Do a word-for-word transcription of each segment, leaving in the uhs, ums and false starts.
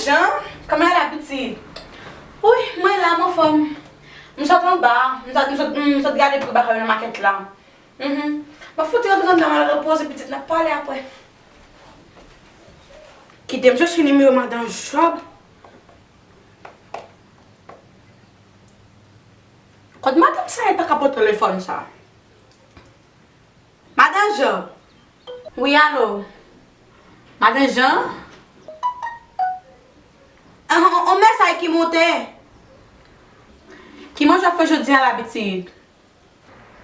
Jan, kòman w ye la, pitit? Wi, mwen la, m anfòm. M sot anba, m sot, m sot, m sot gade pri bagay yo nan makèt la. Mhm. M ap fouti rantre anndan, m al repoze, pitit, n ap pale apre. Kite m chèche nimewo madan Jòb. Kot madanm sa ye pa ka pran telefòn sa? Madan Jan. Wi, alo. Madan Jan? Ah, on, on mesaj ki monte. Ki manje w ap fè jodi a la, pitit?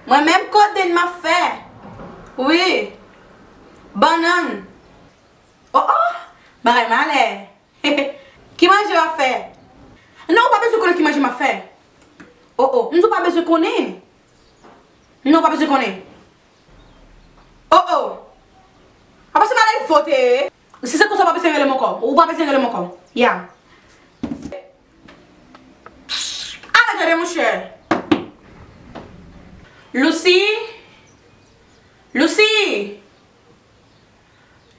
Mwen menm kodenn m ap fè. Wi. Bannann. Oh, oh. Bagay malè. Ki manje w ap fè? Non, ou pa bezwen konnen ki manje m ap fè. Oh, oh. M di w pa bezwen konnen. Non, ou pa bezwen konnen. Oh, oh. Apa se malè vote? Si se konsa, ou pa bezwen rele m ankò. Ou pa bezwen rele m ankò. Ya. Ala tande, monchè. Lucy? Lucy?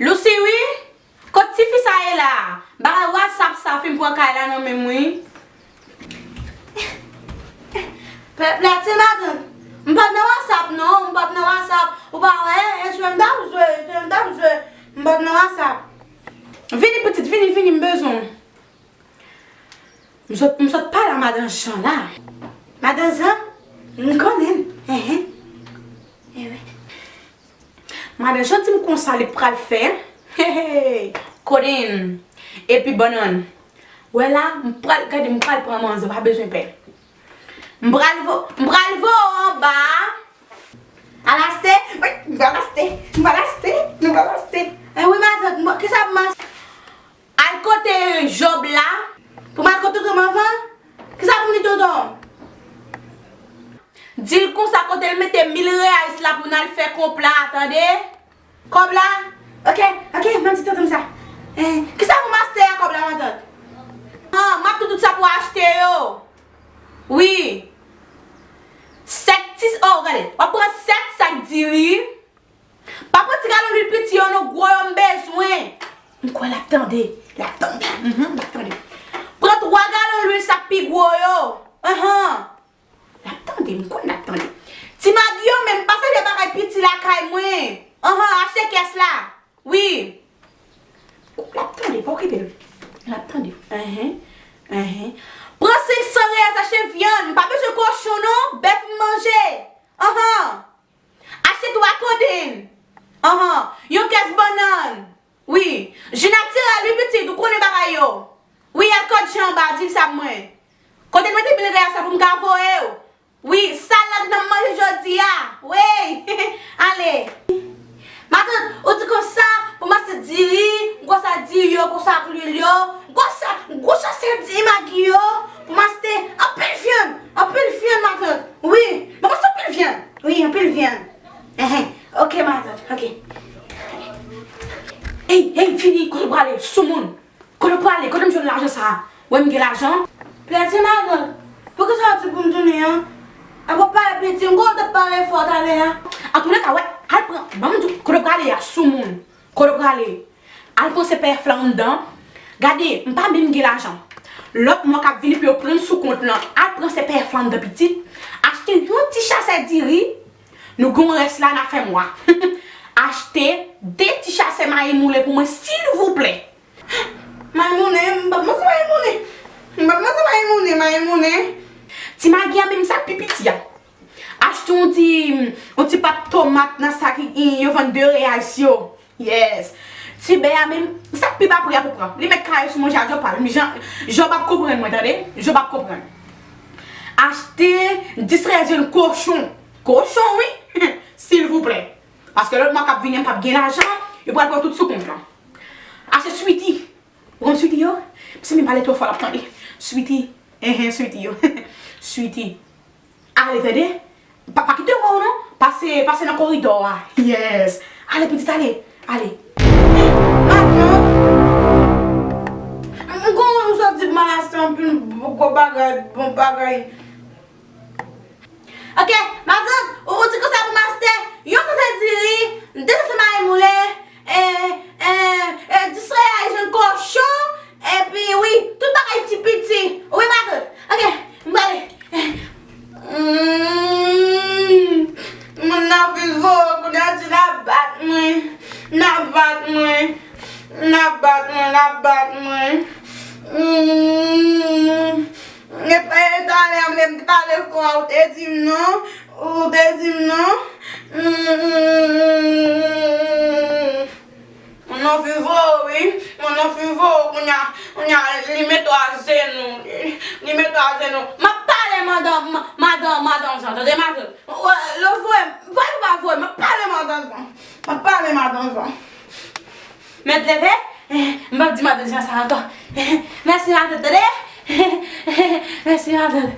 Lucy, wi? Kot tifi sa ye la? Bagay WhatsApp sa fin pran kay la nan men m, wi. Pèp la, ti matant. M p ap nan WhatsApp, non. M p ap nan WhatsApp. Ou pa wè? E jwe m t ap jwe. E jwe m t ap jwe. M p ap nan WhatsApp. Vini, pitit, vini, vini, m bezwen w. M sot, m sot pale a madan Jan la. Madan Jan? M konnen l. Enhen. Ewe. Madan Jan di m konsa li pral fè. Hey, hey. Kodenn. Epi bannann. Wè la, m pral, gade, m pral pran manzè, pa bezwen pè. M pral vo-, m pral voye w anba. Al achte? Wi, m pral achte. M pral achte. M pral achte. Eh wi, matant, m, kisa pou m achte? Al kote Jòb la. Pou m al kote tonton m anvan? Kisa pou m di tonton m? Di l konsa kote l mete mil reyais la pou n al fè konpla, tande? Kòb la? Ok, ok, m ap di tonton m sa. Eh, kisa pou m achte a kòb la, matant? Ah, m ap di w tout sa pou w achte yo. Wi. Sèt ti, oh, gade. W ap pran sèt sak diri. Pa pran ti galon lwil piti yo non, gwo yo m bezwen. M kwè l ap tande. L ap tande. Mhm, l ap tande. Pran twa galon lwil sak pi gwo yo. Ahan. L ap tande, m konn l ap tande. Ti magi yo menm, pa sèvi bagay piti lakay mwen. Ahan, achte kès la. Wi. L ap tande, pa okipe l. L ap tande. Enhen. Enhen. Pran senk san reyal achte vyann. M pa bezwen kochon non, bèf m manje. Ahan. Achte twa kodenn. Ahan. Yon kès bannann. Wi. Ji natirèl, wi, pitit, ou konnen bagay yo. Wi, al kot Jan anba, di l sa pou mwen. Kote l mete mil reyal sa pou m ka voye w? Wi, salad nan manje jodi a. Wi. Ale. Matant, ou di konsa, pou m achte diri, m konsa diri yo, konsa ak lwil yo, m konsa, m konsa se diri magi yo, pou m achte anpil vyann, anpil vyann, matant. Wi, m konsa anpil vyann. Wi, anpil vyann. Enhen. Ok, matant, ok. Ey, ey, vini, kote w prale, soumoun. Kote w prale? Kote m jwenn lajan sa a? Wè m gen lajan? Pèdi matant, poukisa w di pou m tounen an? Apa w pale piti, m kwè w t ap pale fò talè a. Antoulèka, wè, al pran, ban m di w, kote w prale a, soumoun? Kote w prale? Al pran C P F la anndan. Gade, m pa menm gen lajan. Lòt mwa k ap vini pou yo pran m sou kont lan, al pran C P F la anndan, pitit. Achte yon ti chasè diri. Nou gen yon rès la, n a fè mwa. Achte de ti chasè mayi moulen pou mwen, silvouplè. Mayi moulen, m p ap manje mayi moulen. M p ap manje mayi moulen, mayi moulen. Ti magi an menm sa pi piti a. Achte yon ti, yon ti pat tomat nan sa ki, yo vann de reyais yo. Yes. Ti bè a menm, sa k pi ba pri a pou pran. Li mèt kare sou manje a, Jòb pa menm jan, Jòb ap konprann mwen, tande? Jòb ap konprann. Achte dis rèzin kochon. Kochon, wi. Silvouplè. Paske lòt mwa k ap vini an, m p ap gen lajan, yo pral pran tout sou kont lan. Achte switi. Ou konn switi yo? Misye menm pale twò fò, l ap tande. Switi. Enhen, switi yo. Switi. Ale, tande. Pa, pa kite w wè w non. Pase, pase nan koridò a. Yes. Ale, pitit, ale. Ale. Matant. M, m konn ou sot di m al achte anpil gwo bagay, bon bagay. Ok, matant, ou, ou di konsa pou m achte yon sase diri, de sase mayi moulen, e, e, e, dis reyal jwenn kochon, epi Madan Jan. Mèt leve, m p ap di madan Jan sa ankò. Mèsi matant, tande? Mèsi matant.